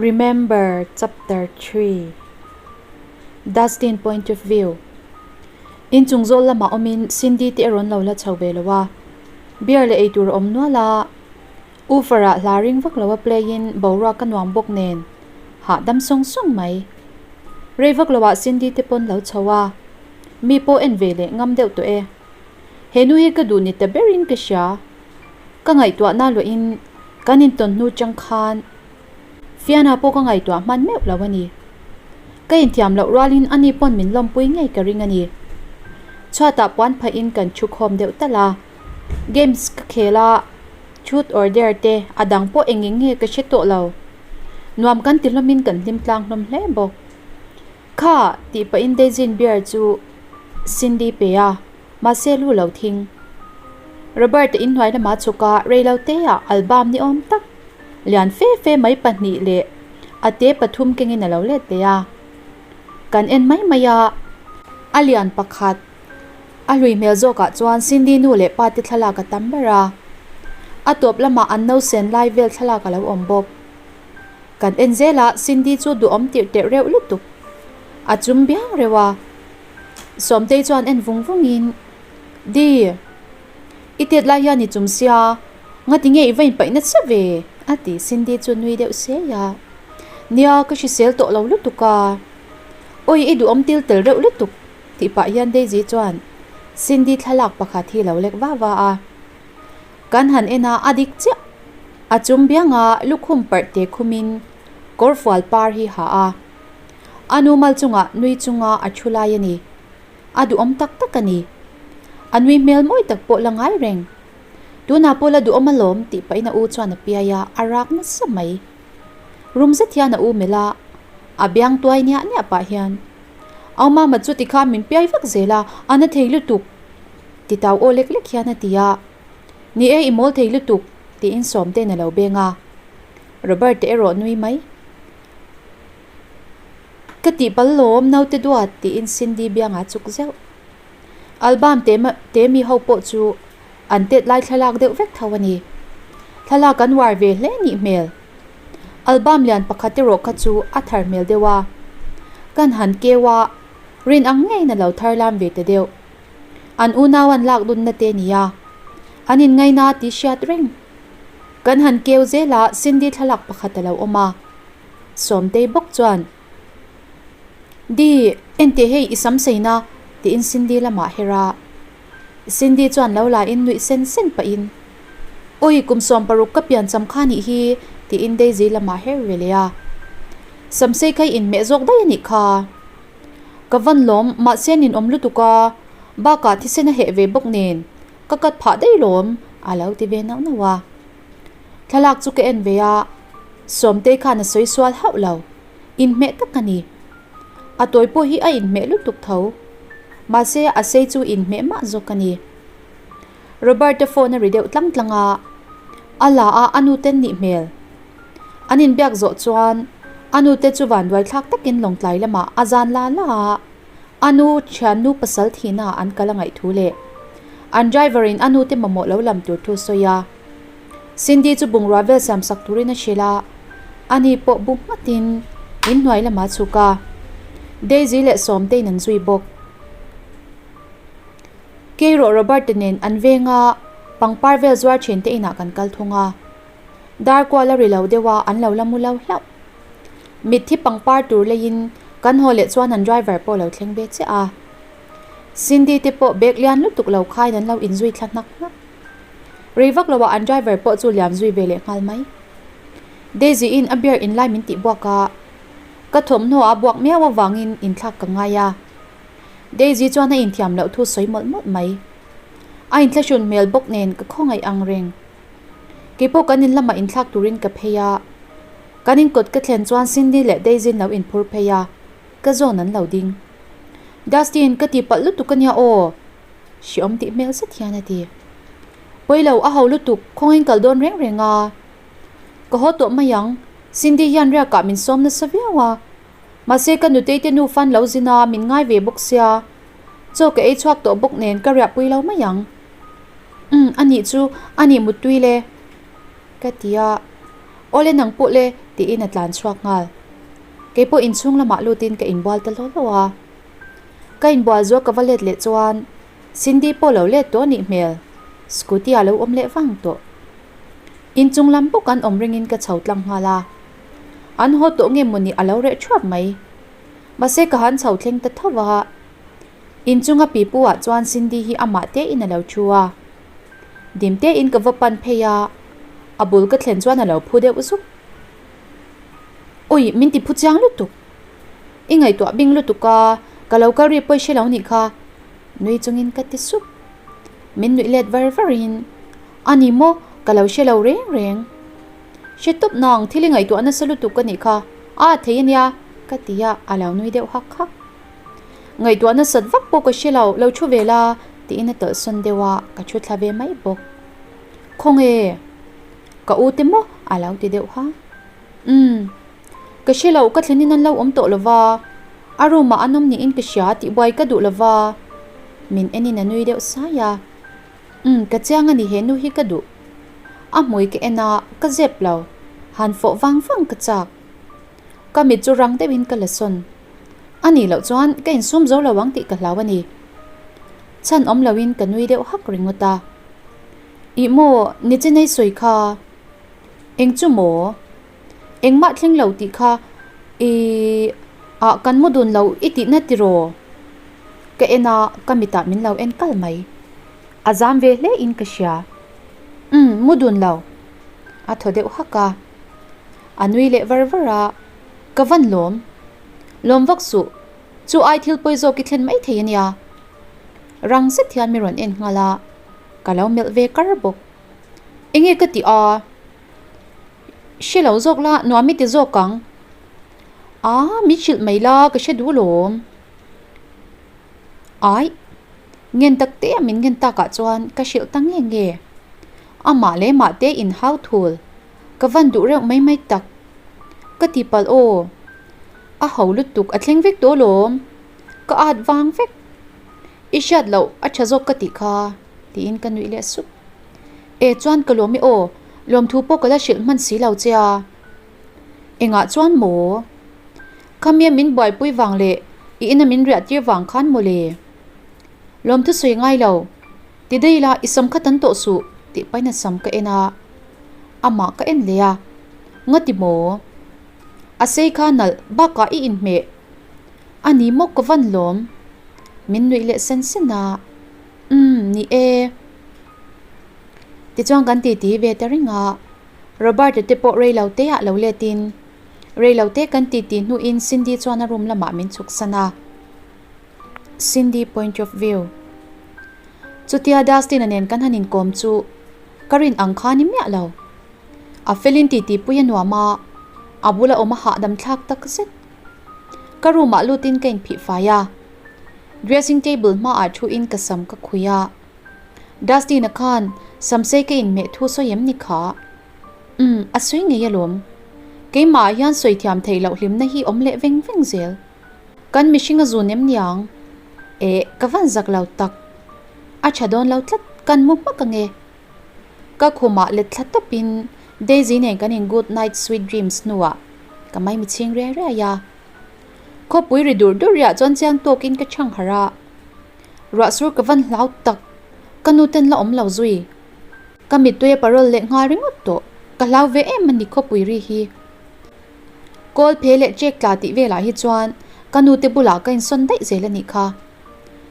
Remember Chapter 3 Dustin Point of View Inchung zawl lamah awmin Cindy te a rawn lo la chho ve lo a, beer leh eitur a awm nual a, Woofer ah hla ring vak lo a play in boruak a nuam bawk nen hahdam sawng sawng mai. Rei vak lo ah Cindy te pawn lo chho a, mi pawh en ve leh ngam deuh tawh e. He nu hi ka duh ni ta berin ka hria. Ka ngaihtuahna luahin kan intawn hnu chang khan Fiana pawh ka ngaihtuah hman meuh lo a ni. Ka inthiam loh rualin ani pawn min lawmpui ngei ka ring a ni. Chhuatah puan phahin kan thu khawm deuh talh a. Games ka khel a, truth or dare te a dang pawh eng eng nge ka hre tawh lo. Nuam kan ti hlawmin kan hlim tlang hlawm hle bawk. Kha! tih pahin Daisy-in beer chu Cindy pe a, mahse lu lo thing. Robert-a inhnuai lamah chhuk a, reilote ah album ni awm tak lian fe fe mai pahnih leh a te pathum kengin a lo let ve a. Kan en mai mai a, a lian pakhat a hlui hmel zawkah chuan Cindy nu leh pa te thlalak a tam ber a, a tawp lamah an nausen lai vel thlalak a lo awm bawk. Kan en zel a, Cindy chu duhawm tirh terh reuh lutuk. A chum biang reuh a. Sawmtei chuan en vung vungin, Di, i tet lai hian i chum sia, ngati nge i va inpaih nasa ve? a ti. Cindy chu nui deuh sei a, Nia, ka hrisel tawh lo lutuk a. Awi, i duhawm til tel reuh lutuk, tih pah hian Daisy chuan Cindy thlalak pakhat hi lo lek va va a. Kan han en a, a dik chiah. A chung bianga lukhum parh te khumin kawrfual par hi ha a. A nu mal chungah nui chunga a thu lai a ni. A duhawm tak tak a ni. A nui hmel mawi tak pawh la ngai reng. Tunah pawh la duhawm alawm tih pahin a u chuan a piai a, a rak nasa mai. Rum zet hian a u melh a, a biang tuai niah niah pah hian, Au mama chu tikhan min piai vak zel a, a na thei lutuk. Ti tau aw lek lek hian a ti a, Ni e, i mawl thei lutuk, tiin Sawmte'n a lo beng a. Robert te erawh nui mai. Ka tih pal lawm, naute duat, tiin Cindy biangah a chuk zeuh. Album te te mi ho pawh chu an tet lai thlalak deuh vek tho a ni. Thlalak an uar ve hle nih hmel. Album lian pakhat erawh kha chu a thar hmel deuh a. Kan han keu a, rin ang ngeiin a lo thar lam ve ta deuh. An unau an lak dunna te nia. An inngaina tih hriat reng. Kan han keu zel a, Cindy thlalak pakhat a lo awm a. Sawmtei bawk chuan, Di, enteh hei i sam seina, tiin Cindy lamah her a. Cindy chuan lo la in nuih sen sen pahin, Awi, kum 60 ka pian cham kha nih hi, tiin Daisy lamah her ve leh a. Samsei kha i inhmeh zawk daih a nih kha. Ka van lawm, mahse nin awm lutuk a, bakah thisen a heh ve bawk nen, ka cut phah daih lawm, a lo ti ve nauh nauh a. Thlalak chu ka en ve a, Sawmtei khan a sawi sual hauh lo, inhmeh tak a ni. A tawi pawh hi a inhmeh lutuk tho, mahse a sei chu inhmeh mah zawk a ni. Robert-a phone a ri deuh tlang tlang a, a la a a nu ten nih hmel. An inbiak zawh chuan a nute chu vanduai thlak takin Lawngtlai lamah a zan la la a, a nu thiannu pasal thihna an kal a ngaih thu leh an driver in a nute mamawh lo lam tur thu sawi a. Cindy chu bungrua vel siam sak turin a hrilh a, ani pawh bu nghatin inhnuai lamah a chhuk a, Daisy leh Sawmtein an zui bawk. Keiraw Robert-a nen an venga pangpar vel zuar thin te inah kan kal thung a. Dar kual a ri lo deuh a, an lo la mu lo hlauh. Mitthi pangpar tur leiin kan haw leh chuan an driver pawh lo thleng ve chiah a. Cindy te pawh bag lian lutuk lo khain an lo inzui thla hnak hnak. Rei vak loah an driver pawh chu liam zui ve leh nghal mai. Daisy in a beer in lai min tih buak a, ka thawmhnaw a buak miau avangin inthlak ka ngai a. Daisy chuan a inthiam loh thu sawi mawlh mawlh mai. A inthlahrun hmel bawk nen ka khawngaih ang reng. Keipawh kan in lamah inthlak turin ka phei a, kan in kawt ka thlen chuan Cindy leh Daisy lo inphur phei a, ka zawn an lo ding. Dustin, ka tihpalh lutuk a nia aw! Hriawm tih hmel zet hian a ti. Pawilo, a ho lutuk, khawngin kal dawn reng reng a. Ka haw tawh mai ang, Cindy hian riakah min sawm nasa viau a. Mahse ka nutei te nu fan lo zin a, min ngai ve bawk sia. Chaw ka ei chhuak tawh bawk nen ka riahpui lo mai ang. Umm, a nih chu, a nih muttui le, ka ti a. Awle nang pawh le, Tiin a tlan chhuak nghal. Keipawh inchhung lamah lutin ka inbual ta hlaw hlaw a. Ka inbual zual ka va let leh chuan Cindy pawh lo let tawh a nih hmel, scooty ah lo awm leh vang tawh. Inchung lam bawk an awm ringin ka chho tlang nghal a. An haw tawh nge mawni a lo reh thuap mai. Mahse ka han chho thleng ta tho a. Inchunga pipu ah chuan Cindy hi amah tein a lo thu a. Dim tein ka va pan phei a, a bul ka thlen chuan a lo phu deuh zuk. Ui, min ti phu chiang lutuk. I ngaihtuah bing lutuk a, ka lo kal ri pawi hre lo nih kha, nui chungin ka ti sup. Min nuih let var varin, A ni maw, ka lo hre lo reng reng. Hre tawp nang, thil i ngaihtuah nasa lutuk ka nih kha, a thei a nia, ka ti a, a lo nui deuh hak hak. Ngaihtuah nasat vak pawh ka hre lo, lo thu ve la, tiin a tawlhsawn deuh a, ka thu thla ve mai bawk. Khawnge? Ka u te maw? a lo ti deuh ha. Umm. Ka hre lo, ka thlenin an lo awm tawh lo va, a room ah an awm niin ka hria tih buai ka duh lo va. Min enin a nui deuh sai a. Umm, ka chiang a ni he nu hi ka duh. A hmui ka en a, ka zep lo. Han fawh vang vang ka chak. Ka mit chu rang deuhin ka la sawn. A nih loh chuan ka insum zo lo ang tih ka hlau a ni. Chhan awm loin ka nui deuh hak ringawt a. Ih maw, nichinei sawi kha. Eng chu maw? Engmah thleng lo tih kha i ah kan mu dun lo i tihna tiraw? Ka en a, ka mitah min lo en kal mai. A zam ve hle in ka hria. Umm, mu dun lo. A thaw deuh hak a. A nui leh var var a, Ka van lawm. Lawm vak suh. Chu ai thil pawi zawk i thlen mai thei a nia. Rang zet hian mi rawn en nghal a, ka lo melh ve kar bawk. Enge ka ti a? Hre lo zawk la, nuam i ti zawk ang. Aa, min hrilh mai la, ka hre duh lawm. Ai, ngen tak te a min ngen takah chuan ka hrilh ta nge nge. Amah leh mah te in hau thul, ka van duh reuh mai mai tak. Ka ti palh aw. A ho lutuk a thleng vek tawh lawm. Ka at vang vek. I hriat loh a tha zawk ka tih kha, tiin ka nuih leh sup. E chuan ka lawm i aw, lawmthu pawh ka la hrilh hman si lo che a. Engah chuan maw? Khamia min buaipui vang leh i ina min riah tir vang khan maw le? Lawmthu sawi ngai lo, ti daih ila i sam kha tan tawh suh tih paina sam ka en a, amah ka en leh a, Ngati maw? A sei kha nalh bakah i inhmeh a ni maw ka van lawm? Min nuih leh sen sen a. Umm, ni e. Tichuan kan titi ve ta reng a, Robert-a te pawh rei lo te ah lo let in, rei lo te kan titi hnuin Cindy chuan a room lamah min chhuk san a. Cindy point of view. Chutia Dustin-a nen kan han inkawm chu ka rin ang kha ni miah lo. A felin titi pui a nuam a, a bula awm a hahdam thlak tak zet. Ka room ah lutin ka inphih fai a. Dressing table hmaah thu in ka sam ka khui a. Dustin-a khan sam sei ka inhmeh thu sawi em ni kha? Umm, a sawi ngei alawm. Keimah ah hian sawi thiam theih loh hlimna hi awm leh veng veng zel. Kan mihring a zun em niang? Eh, ka van zak lo tak. A tha dawn lo tlat, kan mu hmak ange. Ka khumah let thla tawpin Daisy nen kan in good night sweet dreams hnuah ka maimi chhing riai riai a. Khawpui ri dur dur riah chuan chiang tawkin ka chhang harh a. Ruahsur ka van hlau tak, ka nu ten la awm lo zui. Ka mittui a parawl leh nghal ringawt tawh, ka hlau ve em a ni khawpui ri hi. Kawl phe leh check tla tih velah hi chuan ka nu te bulah ka insawn daih zel a nih kha.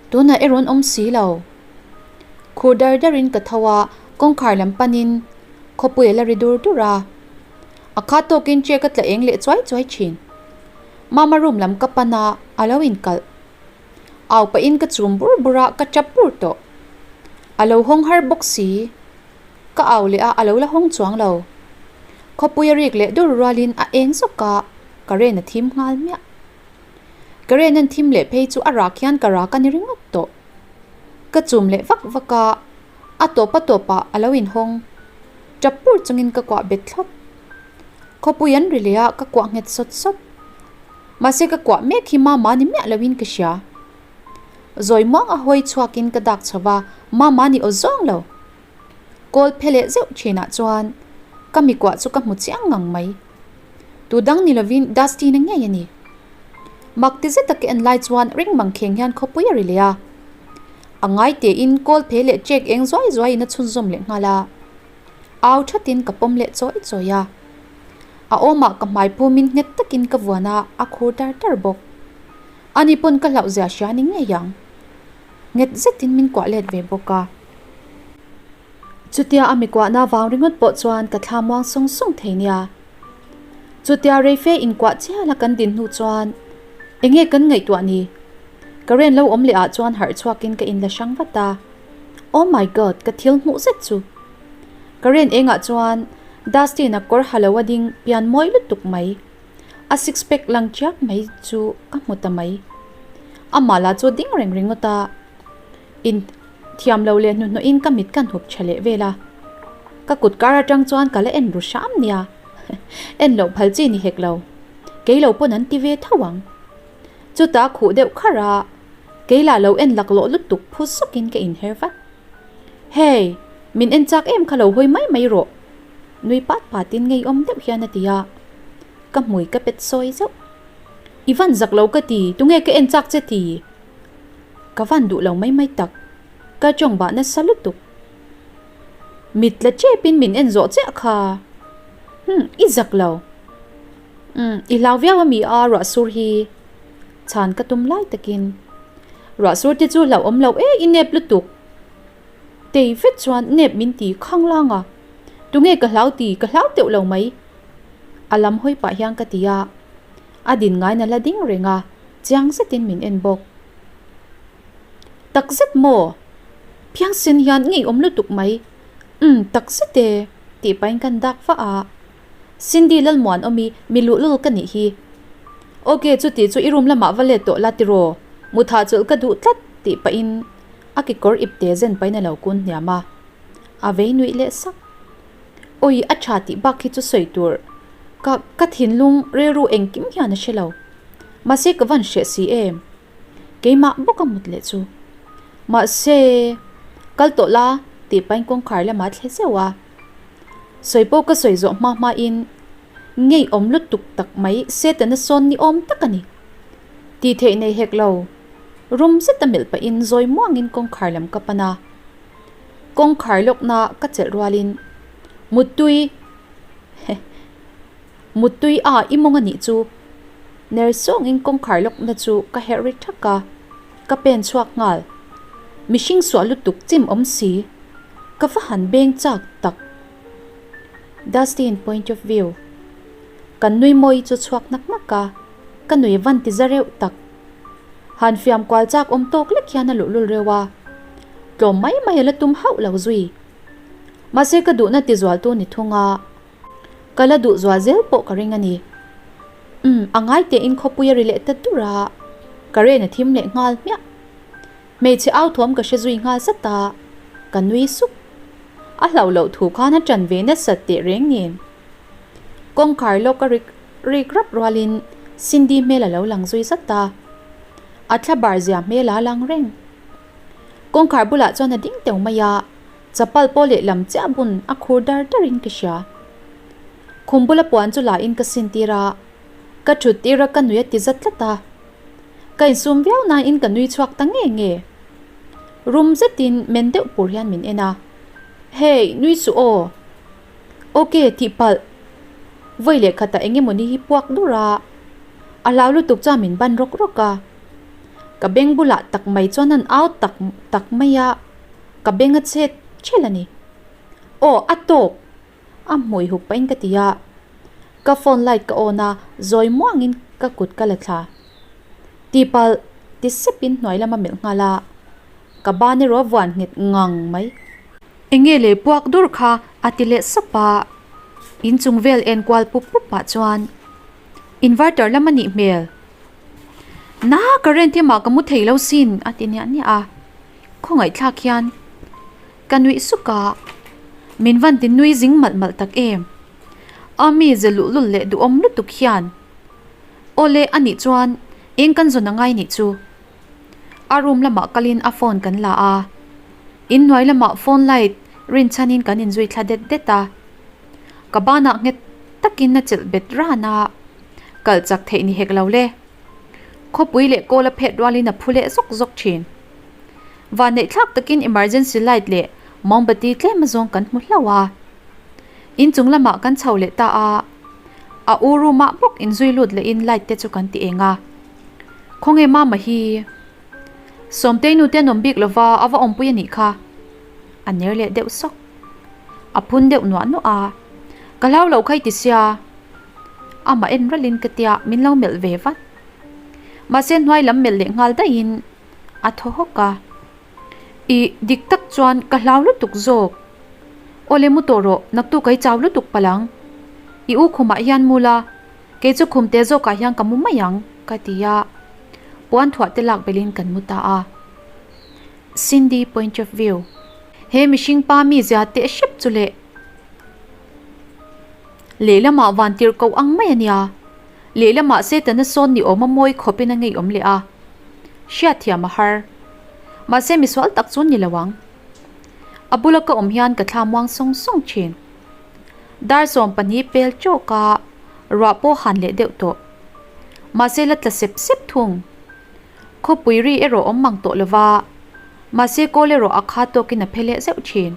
Tunah erawh an awm si lo. Khur dar darin ka tho a, kawngkhar lam panin khawpui a la ri dur dur a. A kha tawkin check a tla eng leh chuai chuai thin. Mama room lam ka pan a, a lo inkalh. Au pahin ka chum bur bur a, ka tap bur tawh. A lo hawng har bawk si. Ka au leh a, a lo la hawng chuang lo. Khawpui a rik leh dur rualin a eng zawk a, current a thim nghal miah. Current an thim leh phei chu a rak hian ka rak a ni ringawt tawh. Ka chum leh vak vak a, a tawp a tawpah a lo inhawng. Tap bur chungin ka kuah bet thlawp. Khawpui an ri leh a, ka kuah nghet sawt sawt. Mahse ka kuah mek hi mama ni miah loin ka hria. Zawi muang a hawi chhuakin ka dak chho va, mama ni aw zawng lo. Kawl phe leh zeuh thinah chuan ka mi kuah chu ka hmu chiang ngang mai. Tu dang ni lovin Dustin-a ngei a ni. Mak ti zet a ka en lai chuan ring mang kheng hian khawpui a ri leh a. A ngai tein kawl phe leh check eng zuai zuaiin a chhunzawm leh nghal a. Au thatin ka pawm leh chawi chawi a. A awmah ka hmai phumin nghet takin ka vuan a, a khur dar dar bawk. Ani pawn ka hlauh zia hria ni ngei ang. Nghet zetin min kuah let ve bawk a. Chutia a mi kuahna vang ringawt pawh chuan ka thla muang sung sung thei nia. Chutia reife inkuah chiala kan din hnu chuan enge kan ngaihtuah ni? Ka ren lo awm leh ah chuan harh chhuakin ka inla hrang vat a. Oh my God! Ka thil hmuh zet chu! Ka ren engah chuan Dustin-a kawr ha lo a ding pian mawi lutuk mai. A six pack lang chiak mai chu ka hmu ta mai. Amah lah chu ding reng ringawt a. In thiam lo leh hnuhnawhin ka mit kan hup tha leh vel a. Ka kut kar atang chuan ka la en ru hram nia. En loh phal chi ni hek lo. Kei lo pawn an ti ve tho ang. Chutah khuh deuh kharh a, kei lah lo en laklawh lutuk phu sukin ka inher vat. Hey! Min en chak em kha lo hawi mai mai rawh. Nui pat patin ngeiawm deuh hian a ti a. Ka hmui ka pet sawi zeuh. I van zak lo ka ti, tunge ka en chak che ti? Ka van duh lo mai mai tak. Ka tawng bah nasa lutuk. Mit tla tepin min en zawh chiah kha. Umm, i zak lo. Umm, i hlau viau a mi a ruah sur hi. Chhan ka tum lai takin. Ruah sur te chu hlauhawm lo e, i nep lutuk. Tei vet chuan nep min ti khang lang a. Tunge ka hlau ti, ka hlau teuh lo mai. A lam hawi pah hian ka ti a. A din ngaina la ding reng a. Chiang zetin min en bawk. Tak zet maw? Phiangsen hian ngeiawm lutuk mai. Umm, tak zet e, tih pahin kan dak vah a. Cindy Lalmuanawmi mi luhlul ka nih hi. Ok, chuti chu i room lamah va let tawh la tiraw? Muthah chawlh ka duh tlat, tih pahin a kekawr ipte zen pahin a lo kun hniam a. A vei nuih leh sak. Awi, a tha tih bak hi chu sawi tur. Ka, ka thinlung rilru engkim hian a hre lo. Mahse ka van hreh si em? Keimah bawk a mut leh chu. Mahse, kal tawh la tih pahin kawngkhar lamah a thle zeuh a. Sawi pawh ka sawi zawh hma hmain ngeiawm lutuk tak mai Setana sawn ni awm tak a ni. Tih theih nei hek lo. Rum zet a melh pahin zawi muangin kawngkhar lam ka pan a. Kawngkhar lawkna ka chelh rualin Muttui! Muttui a i mawng a nih chu. Ner sawngin kawngkhar lawkna chu ka herh ri thak a, ka pen chhuak nghal. Mihring suah lutuk chim awm si. Ka va han beng chak tak. Dustin point of view. Kan nui mawi chu chhuak hnak hnak a, ka nui van ti za reuh tak. Han fiam kual chak awm tawk lek hian a luhlul reuh a, tlawm mai mai a la tum hauh lo zui. Mahse ka duhna ti zualtu ni thung a. Ka la duh zual zel pawh ka ring a ni. Umm, a ngai tein khawpui a ri leh ta dur a, ka ren a thim leh nghal hmiah. Hmeichhe au thuam ka hre zui nghal zat a, ka nui sup. A hlauh loh thu khan a ṭan ve nasat teh reng nen. Kawngkhar lawk a rik rik rap rualin Cindy hmel a lo lang zui zat a, a thla bar zia hmel a lang reng. Kawngkhar bulah chuan a ding teuh mai a. Chapal pawh lehlam chiah bun a khur dar dar in ka hria. Khum bula puan chu la in ka sin tir a, ka thut tir a ka nui a ti zat tlat a. Ka insum viau nain ka nui chhuak ta nge nge. Rum zetin men deuh pur hian min en a, Hey, nui suh aw. Ok, tih palh. Vawi leh khatah eng emawni hi puak dur a, a hlau lutuk chuan min ban rawk rawk a. Ka beng bulah tak mai chuan an au tak tak mai a. Ka beng a chhet chhel a ni. Aw, a tawk! A hmui hup pahin ka ti a. Ka phone light ka on a, zawi muangin ka kut ka la thla. Tihpalh ti sepin hnuai lam a melh nghal a. Ka ban erawh a vuan nghet ngang mai. Enge lei puak dur kha a ti leh sap a. Inchung vel en kual pup pup pah chuan inverter lam a nih hmel. Na, current hi mah ka mu thei lo sin a ti niah niah a. Khawngaihthlak hian ka nuih suk a, min van ti nui zing malh malh tak em. A mi ze luhlul leh duhawm lutuk hian Awle a nih chuan eng kan zawn a ngai nih chu. A room lamah kalin a phone kan la a, inhnuai lamah phone light rinchhanin kan inzui thla det det a. Ka banah nghet takin a chelh bet ran a. Kal chak theih ni hek lo le. Khawpui leh kawl a phet rualin a phu leh zawk zawk thin. Vanneih thlak takin emergency light leh mombati tlem azawng kan hmu hlauh a. Inchung lamah kan chho leh ta a, a u room ah bawk inzui lut lehin light te chu kan ti eng a. Khawnge mama hi? Sawmtei nu te an awm bik lova a va awmpui a nih kha. A ner leh deuh sawk. A phun deuh nuah nuah a, Ka hlau lo kha i ti sia. Amah en ralhin ka tia min lo melh ve vat. Mahse hnuai lam melh leh nghal daihin a thaw hawk a. I dik tak chuan ka hlau lutuk zawk. Awle mu tawh rawh, naktuk i chau lutuk palh ang. I u khumah hian mu la, kei chu khum te zawkah hian ka mu mai ang, ka ti a. Puan thuah te lak belhin kan mu ta a. Cindy point of view. He mihring pa mizia teh hrep chu leh. Lehlamah vantir koh ang mai a nia. Lehlamah Setana sawn ni awm a mawi khawpin a ngeiawm leh a. Hriatthiam a har. Mahse misual tak chu ni lo ang. A bula ka awm hian ka thla muang sawng sawng thin. Dar 12 pel tawk a, ruah pawh han leh deuh tawh. Mahse la tla sep sep thung. Khawpui ri erawh awm mang tawh lova, mahse kawl erawh a kha tawkin a phe leh zeuh thin.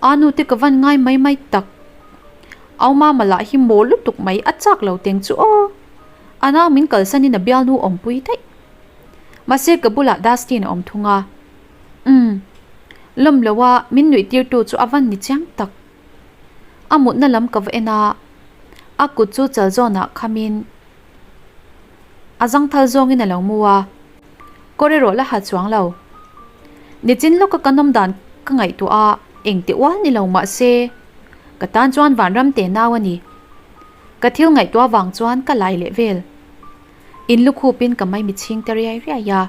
A nu te ka van ngai mai mai tak. Au mama lah hi maw lutuk mai a chak lo teng chu aw. A nau min kalsanin a bialnu awmpui daih. Mahse ka bulah Dustin a awm thung a. Umm. Lawm lo a min nuih tirtu chu a van ni chiang tak. A mutna lam ka va en a, a kut chu chal zawnah khamin A zangthal zawngin a lo mu a, kawr erawh la ha chuang lo. Nichin lawka ka nawm dan ka ngaihtuah a, engti ual ni lo mah se, ka tan chuan vanram te nau a ni. Ka thil ngaihtuah vang chuan ka lai leh vel. In lukhupin ka maimi chhing ta riai riai a.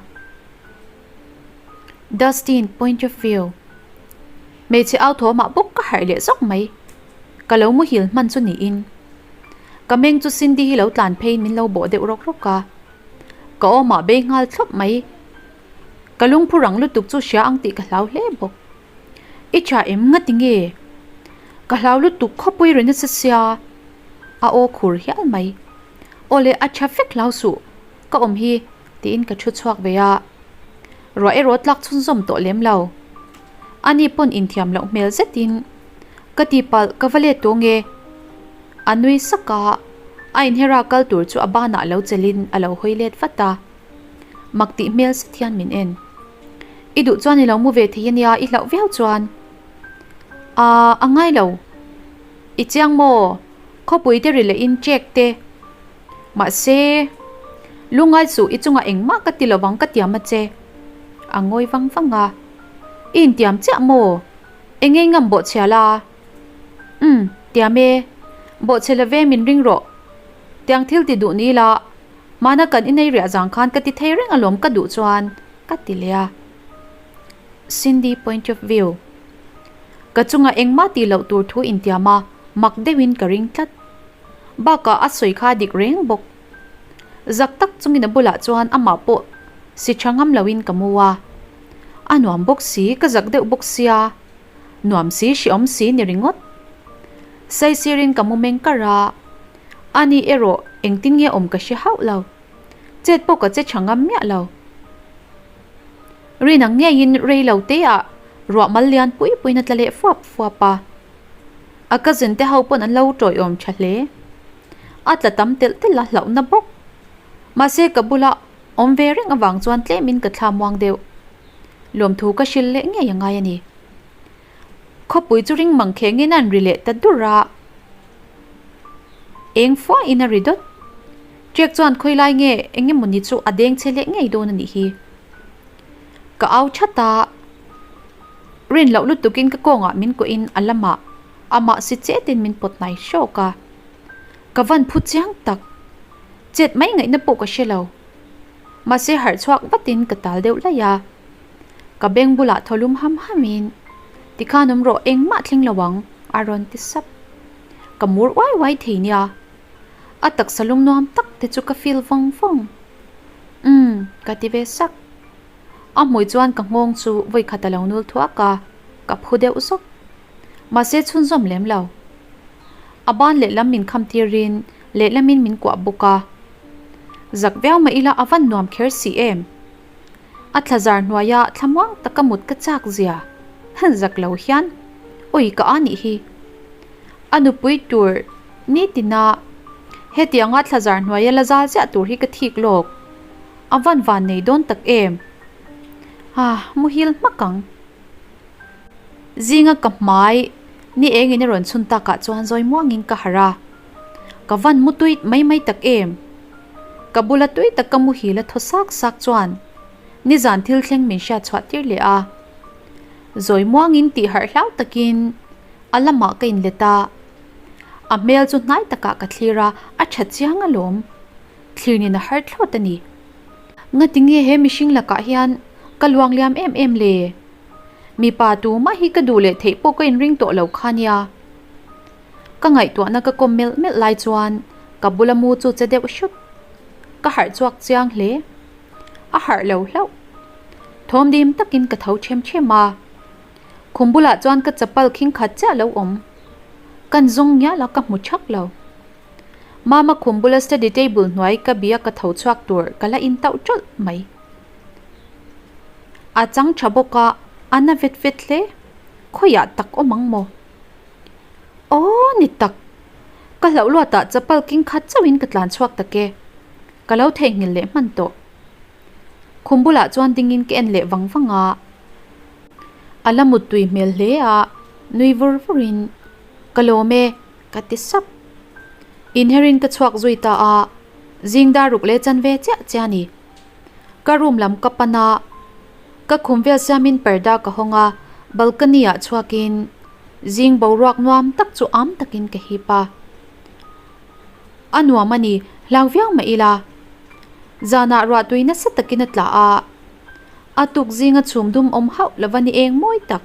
Dustin point of view. Hmeichhe au thawmah bawk ka harh leh zawk mai. Ka lo muhil hman chu niin. Ka meng chu Cindy hi lo tlan pheiin min lo bawh deuh rawk rawk a. Ka awmah bei nghal thlawp mai. Ka lungphu rang lutuk chu hria ang tih ka hlau hle bawk. I tha em nga ti nge? Ka hlau lutuk khawpui ri nasa sia. A aw khur hial mai. Aw le a tha vek hlau suh. Ka awm hi tiin ka thu chhuak ve a. Ruah erawh tlak chhunzawm tawh lem lo. Ani pawn inthiam loh hmel zetin ka tihpalh ka va let tawh nge? A nui sak a, a inhera kal tur chu a banah lo chelin a lo hawi let vat a. Mak tih hmel zet hian min en. I duh chuan i lo mu ve thei ania i hlauh viau chuan. Aa a ngai lo. I chiang maw? Khawpui te ri lehin check te. Mahse, lungngai suh i chungah engmah ka ti lovang ka tiam a che. A ngawi vang vang a. I intiam chiah maw? Eng ngei ngam bawhchhia la? Umm, tiam e. Bawhchhe love min ring rawh. Tiang thil ti duh ni la, hmana kan inei riah zang khan ka ti thei reng alawm ka duh chuan ka ti leh a. Cindy point of view. Ka chungah engmah tih loh tur thu intiam a, mak deuhin ka ring tlat. Bakah a sawi kha dik reng bawk. Zak tak chungin a bulah chuan amah pawh si tha ngam loin ka mu a. A nuam bawk si, ka zak deuh bawk sia. Nuam si, hreawm si ni ringawt. Saisirin ka mu meng kar a, ani erawh engtin nge awm ka hre hauh lo. Chet pawh ka che tha ngam miah lo. Rin ang ngeiin rei lo teah ruah mal lian pui puiin a tla leh fuap fuap a. A cousin te ho pawn an lo tawiawm tha hle. A tla tam telh telh a hlauhna bawk. Mahse ka bula awm ve reng avang chuan tlemin ka thla muang deuh. Lawmthu ka hrilh leh ngei a ngai a ni. Khawpui chu ring mang khengin a an ri leh ta dur a. Eng fuahin a ri dawt. Trek chuan khawilai nge eng emawni chu a deng che leh ngei dawn a nih hi. Ka au that a. Rin loh lutukin ka kawngah min kuahin a lamah amah si chetin min pawt hnai hrawk a. Ka van phu chiang tak. Chet mai ngaihna pawh ka hre lo. Mahse harh chhuak vatin ka tal deuh laih a. Ka beng bulah thaw lum ham hamin, Tikhan awm rawh engmah thleng lo ang, a rawn ti sap. Ka mur uai uai thei nia. A taksa lum nuam tak te chu ka feel vawng vawng. Umm, ka ti ve sak. A hmui chuan ka nghawng chu vawi khat a lo nul thuak a, ka phu deuh zawk. Mahse chhunzawm lem lo. A ban lehlam min kham tirin Lehlamin min kuah bawk a. Zak viau mah ila a van nuam kher si em? A thlazar hnuaia thlamuang taka mut ka chak zia zak lo hian awi ka a nih hi. A nupui tur nitina hetianga thlazar hnuaia la zal ziah tur hi ka thik lawk. A van van nei dawn tak em? Ah, muhil hmak ang. Zinga ka hmai ni engin a rawn chhun takah chuan zawi muangin ka harh a. Ka van mu tui mai mai tak em? Ka bula tui tak ka muhil a thaw sak sak chuan nizan thil thleng min hriat chhuah tir leh a. Zawi muangin tih harh hlau takin a lamah ka inlet a. A hmel chu hnai takah ka thlir a, a tha chiang alawm. Thlirnin a har thlawt a ni. Ngati nge he mihring lakah hian ka luangliam em em le? Mipa tumah hi ka duh leh theih pawh ka inring tawh lo kha nia. Ka ngaihtuahna ka kawm melh melh lai chuan ka bula mu chu che deuh hrut. Ka harh chhuak chiang hle. A harh lo hlauh. Thawm dim takin ka tho ṭhem ṭhem a. Khum bulah chuan ka chapal khing khat chiah lo awm. Kan zawng ngial a ka hmu ṭhak lo. Mama khum bula study table hnuai ka bia ka tho chhuak tur ka la in tauh ṭawlh mai. A chang ṭha bawk a, a na vet vet hle. Khawiah tak awm ang maw? Aw ni tak! Ka hlauh luatah chapal king khat chauhin ka tlan chhuak tak e. Ka lo theihnghilh leh hman tawh. Khum bulah chuan dingin ka en leh vang vang a. A la muttui hmel hle a, nui vur vurin, Ka lawm e, ka ti sap. Inherin ka chhuak zui ta a, zing dar ruk leh chan ve chiah chiah a ni. Ka room lam ka pan a, ka khum vel siamin parda ka hawng a, balcony ah chhuakin zing boruak nuam tak chu am takin ka hip a. A nuam a ni, hlau viau mah ila. Zanah ruahtui nasa takin a tla a, a tuk zinga chhum dum awm hauh lova ni eng mawi tak.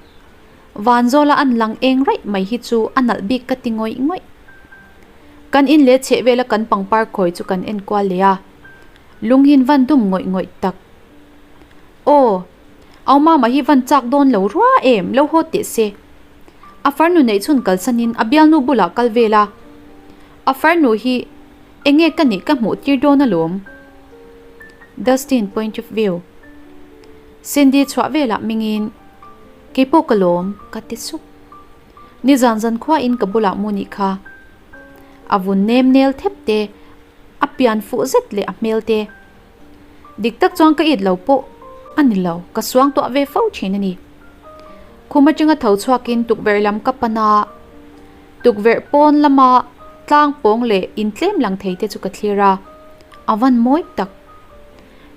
Vanzawla an lang eng raih mai hi chu a nalh bik ka ti ngawih ngawih. Kan in leh chheh vela kan pangpar khawi chu kan en kual leh a, lung hin van dum ngawih ngawih tak. Aw, au mama hi van chak dawn lo rua em, lo haw teh se. A farnu neih chhun kalsanin a bialnu bulah kal vel a, a farnu hi enge ka nih ka hmuh tir dawn alawm. Dustin point of view. Cindy chhuah velah mingin. Kei pawh ka lawm, ka ti sup. Nizan zan khuain ka bulah mu nih kha. A vun nem nel thep te, a pian fuh zet leh a hmel te. Dik tak chuan ka it lo pawh a ni lo, ka suang tuah ve fo thin a ni. Khum atanga tho chhuakin tukverh lam ka pan a, tukverh pawn lama tlang pawng leh intlem lang thei te chu ka thlir a, a van mawi tak.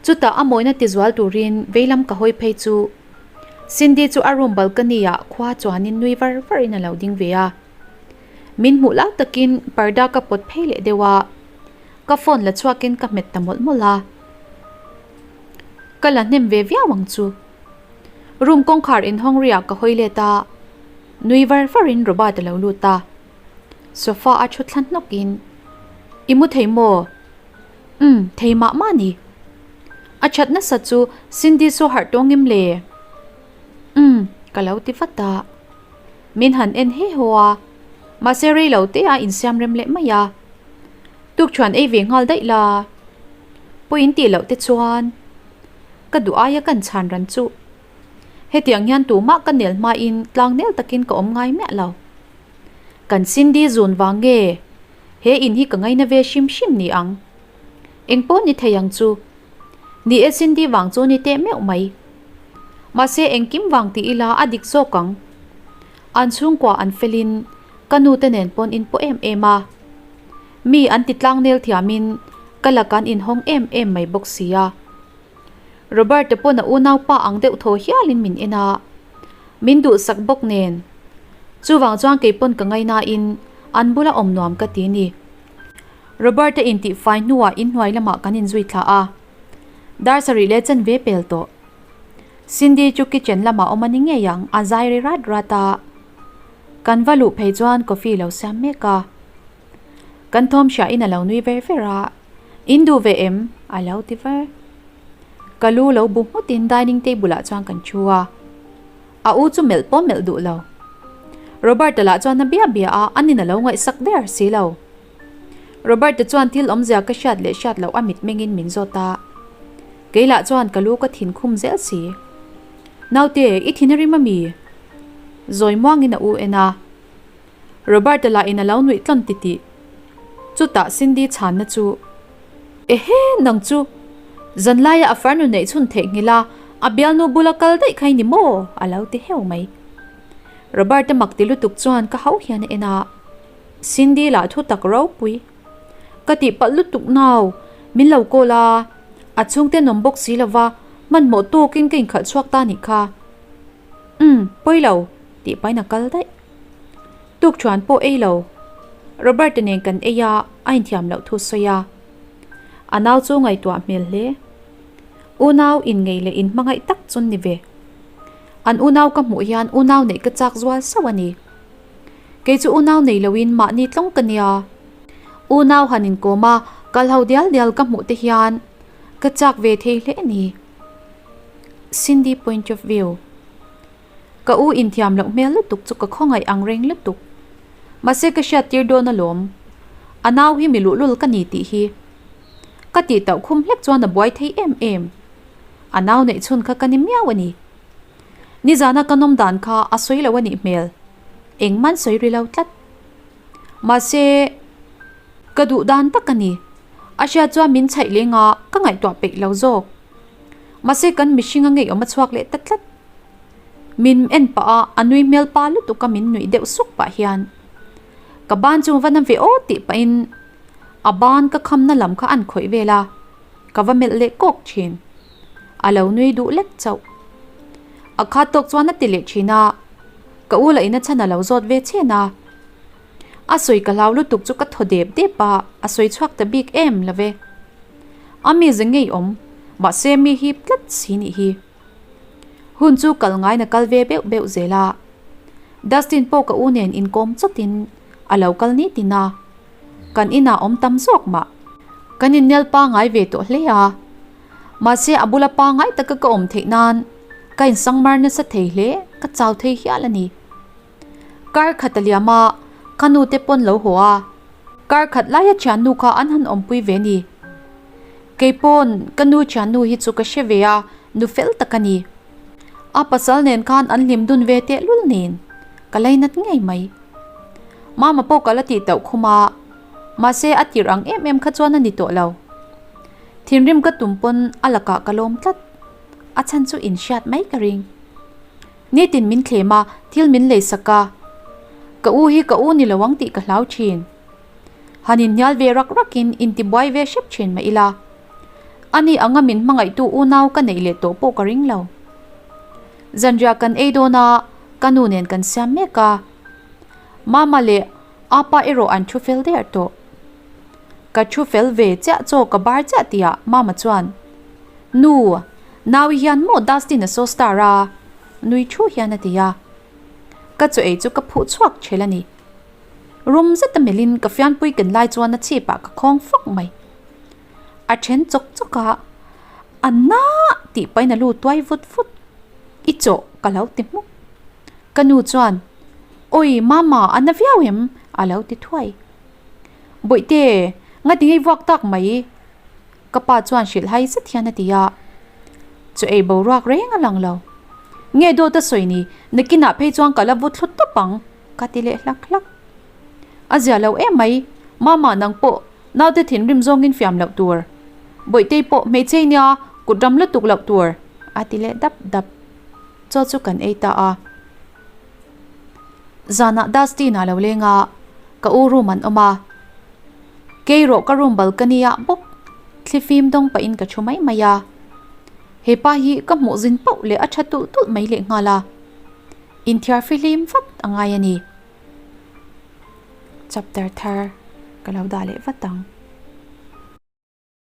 Chutah a mawina tizual turin veilam ka hawi phei chu Cindy chu a room balcony ah khua chuanin nui var varin a lo ding ve a. Min hmuh lau takin parda ka pawt phei leh deuh a, ka phone la chhuakin ka hmet ta mawlh mawlh a. Ka la hnem ve viau ang chu. Room kawngkhar inhawng riah ka hawi let a, nui var varin Robert a lo lut a. Sofa a thu thla hnawkin, I mu thei maw? Umm, thei mah mah ni. A that nasa chu Cindy saw harh tawng em le? Umm, ka lo ti vat a. Min han en he haw a, mahse rei lo te a insiam rem leh mai a. Tukṭhuan ei ve nghal daih la. Pawh in tih loh te chuan ka duh aia kan chhan ran chu. Hetiang hian tumah ka nel hmain tlang nel takin ka awm ngai miah lo. Kan Cindy zun vang nge? He in hi ka ngaina ve hrim hrim ni ang. Eng pawh ni thei ang chu. Ni e Cindy vang chu ni teh meuh mai. Mahse engkim vang ti ila a dik zawk ang. An chhungkua an felin ka nu te nen pawn in pawh em em a. Mi an ti tlang nel thiamin ka laka an inhawng em em mai bawk sia. Robert-a pawn a unaupa ang deuh thaw hialin min en a. Min duhsak bawk nen. Chuvang chuan kei pawn ka ngainain an bula awm nuam ka ti ni. Robert-a intihfai hnuah inhnuai lamah kan inzui thla a. Dar sarih leh chanve pel tawh. Cindy chu kitchen lamah awm a ni ngei ang, a zai ri rat rat a. Kan va luh phei chuan coffee lo siam mek a. Kan thawm hriahin a lo nui ver ver a, In duh ve em? a lo ti var. Ka lu lo bu nghutin dining table ah chuan kan thu a. A u chu melh pawh melh duh lo. Robert-a lah chuan a bia bia a, anin a lo ngaihsak der si lo. Robert-a chuan thil awmzia ka hriat leh hriat loh a mitmengin min zawt a. Kei lah chuan ka lu ka thin khum zel si. Naute, i thin a rim a mi? Zawi muangin a u en a. Robert-a lah in a lo nuih tlawn titih. Chutah Cindy chhanna chu, Ehe, nang chu! Zanlaia a farnu neih chhun theihnghilh a, a bialnu bula kal daih kha i ni maw? a lo ti heu mai. Robert-a mak ti lutuk chuan ka hauh hian a en a, Cindy lah thu tak ropui. Ka tihpalh lutuk nau, min lo call a, a chhungte an awm bawk si lova, hmanhmawh tawkin ka inkhalh chhuak ta nih kha. Umm, pawi lo, tih pahin a kal daih. Tukṭhuan pawh ei lo. Robert-a nen kan ei a, a inthiam loh thu sawi a. A nau chu ngaihtuah hmel hle. Unau inngei leh inhmangaih tak chu ni ve. An unau ka hmuh hian unau neih ka chak zual sauh a ni. Kei chu unau nei loin mahni tlawng ka nia. Unau han inkawm a, kal ho dial dial ka hmuh te hian ka chak ve thei hle a ni. Cindy point of view. Ka u inthiam loh hmel lutuk chu ka khawngaih ang reng lutuk. Mahse ka hriat tir dawn alawm. A nau hi mi luhlul ka ni tih hi. Ka tih tauh khum hlek chuan a buai thei em em. A nau neih chhun kha ka ni miau a ni. Nizana ka nawm dan kha a sawi lo a nih hmel. Engman sawi ri lo tlat. Mahse ka duh dan tak a ni. A hriat chuan min chhaih leng a, ka ngaihtuah peih lo zawk. Mahse kan mihring a ngeiawm a chhuak leh ta tlat. Min en pah a, a nui hmel pa lutuk a min nuih deuh suk pah hian ka ban chu va na ve aw tih pahin a ban ka khamna lam kha an khawih vel a, ka va melh leh kawk thin. A lo nui duh lek chauh. A khat tawk chuan a ti leh thin a, ka u lah in a chhan a lo zawt ve chhen a. A sawi ka hlau lutuk chu ka thaw dep dep a, a sawi chhuak ta bik em lo ve. A mi ze ngeiawm, mahse mi hip tlat si nih hi. Hun chu kal ngaina kal ve beuh beuh zel a. Dustin pawh ka u nen inkawm chawtin a lo kal ni tin a. Kan inah awm tam zawk mah. Kan innel pangai ve tawh hle a. Mahse a bula pangai taka ka awm theih nan ka insangmar nasa thei hle, ka chau thei hial a ni. Kar khat a liam a, ka nu te pawn lo haw a. Kar khat laia thiannu kha an han awmpui ve ni. Kei pawn ka nu thiannu hi chu ka hre ve a, nu fel tak a ni. A pasal nen khan an hlim dun ve tehlul nen ka lainat ngei mai. Mama pawh ka la tih tauh khum a, mahse a tirh ang em em kha chuan a ni tawh lo. Thinrim ka tum pawn a lakah ka lawm tlat, a chhan chu inhriat mai ka ring. Nitin min thlem a, thil min lei sak a. Ka u hi ka u ni lo ang tih ka hlau thin. Han inhnial ve rak rakin intibuai ve hrep thin mah ila. Ani anga min hmangaihtu unau ka neih leh tawh pawh ka ring lo. Zanriah kan ei dawn a, ka nu nen kan siam mek a. Mama leh Apa erawh an thu fel der tawh. Ka thu fel ve chiah chaw ka bar chiah tihah Mama chuan, Nu, Naui hian maw Dustin a saw star a? Nui thu hian a ti a. Ka chaw ei chu ka phuh chhuak ṭhel a ni. Rum zeta melhin ka fianpui ken lai chuan a chhipah ka khawng fawk mai. A then chawk chawk a, A na! tih pahin a lu tuai vut vut. I chawh ka lo ti hmuk. Ka nu chuan, Awi mama, a na viau em? a lo ti thuai. Bawihte, ngati ngei vuak tak mai? Ka pa chuan hrilh hai zet hian a ti a. Chaw ei boruak reng a lang lo. Nge dawt a sawi ni, nakinah phei chuan ka la vut thlu tawp ang, ka ti leh hlak hlak. A zia lo em mai, Mama nang pawh naute thinrim zawngin fiam loh tur. Bawihtei pawh hmeichhei nia kut ram lutuk loh tur, a ti leh dap dap. Chaw chu kan ei ta a. Zanah Dustin a lo leng a, ka u room an awm a. Kei rawh ka room balcony ah bawk thlifim dawng pahin ka thu mai mai a. He pa hi ka hmuh zin pauh leh a tha tulh tulh mai leh nghal a. Inthiar fihlim vat a ngai a ni. Chapter thar ka lo dah leh vat ang.